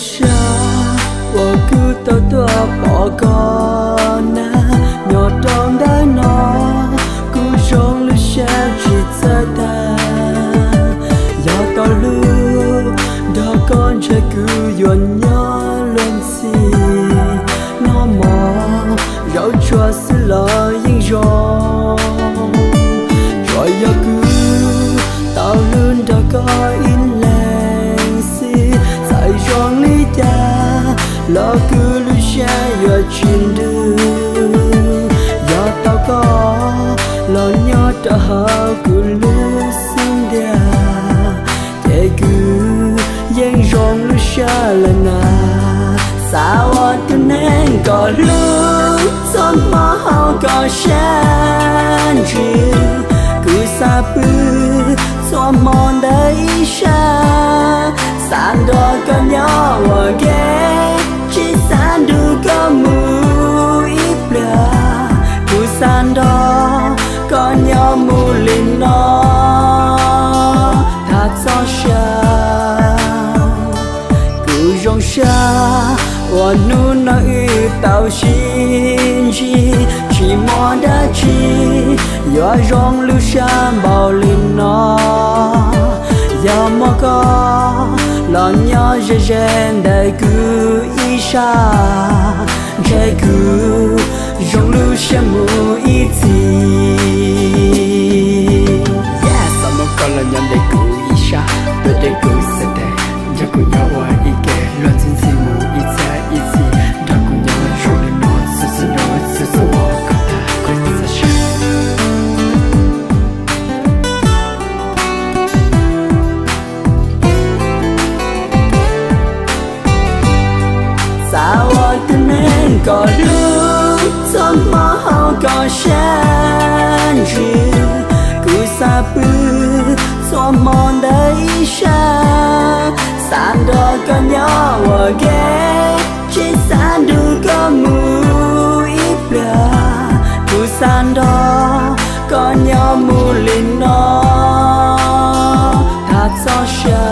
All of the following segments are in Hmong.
Sab uas kuv tau tuaj pom koj na, nyob rau ntawm no kuv zoo lub siab tsis txawj tag. Yog tau hlub nrog koj ntshe kuv yuav nyob luag ntxhi. Noj mov zaub tsuag xwb los yeej zoo, tsuas yog kuv tau hlub nrog koj ib leeg xwb. Txawm zoo li cas los kuv lub siab yuav tsis ntuj. Yog tau koj los nyob rau hauv kuv lub xub ntiag, ces kuv yeej zoo lub siab lawm na. Xav ua tus neeg koj hlub, txhua hmo hauv koj sab ntsws. Kuv xav pw txhua hmo ntawm ib sab, xav nrog koj nyob ua ke, tsis xav nrug koj mus ib pliag. Kuv xav nrog koj nyob mus li no thaj txoj sia. Kuv zoo siab uas hnub no wb tau sib ntsib, tsis muaj dab tsi yuav zoo lub siab npaum li no. Yog muaj koj los nyob ze ze ntawm kuv ib sab, ntshe kuv zoo lub siab mus ib txhis. Xav muaj koj los nyob ntawm kuv ib sab, tuaj deb kuv xav tas, nrog kuv nyob ua ib ke, luag ntxhi ntxhi mus ib txhis ib txhis, nrog kuv nyob zoo li no xwb xwb no xwb xwb ua koj tag kuv txoj sia. Xav ua tus neeg koj hlub, txhua hmo hauv koj sab ntsws. Kuv xav pw txhua hmo ntawm ib sab, xav nrog koj nyob ua ke, tsis xav nrug koj mus ib pliag. Kuv xav nrog koj nyob mus li no thaj txoj sia.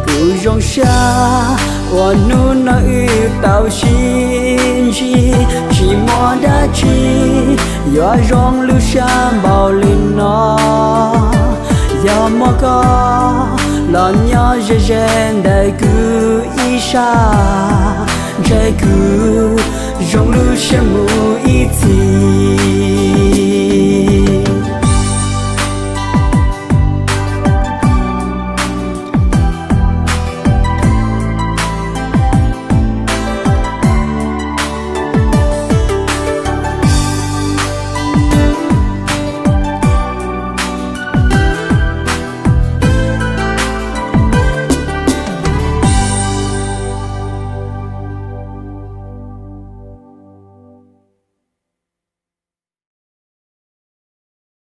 Kuv zoo siab uas hnub no wb tau sib ntsib, tsis muaj dab tsi yuav zoo lub siab npaum li no. Yog muaj koj los nyob ze ze ntawm kuv ib sab, ntshe kuv zoo lub siab mus ib txhis.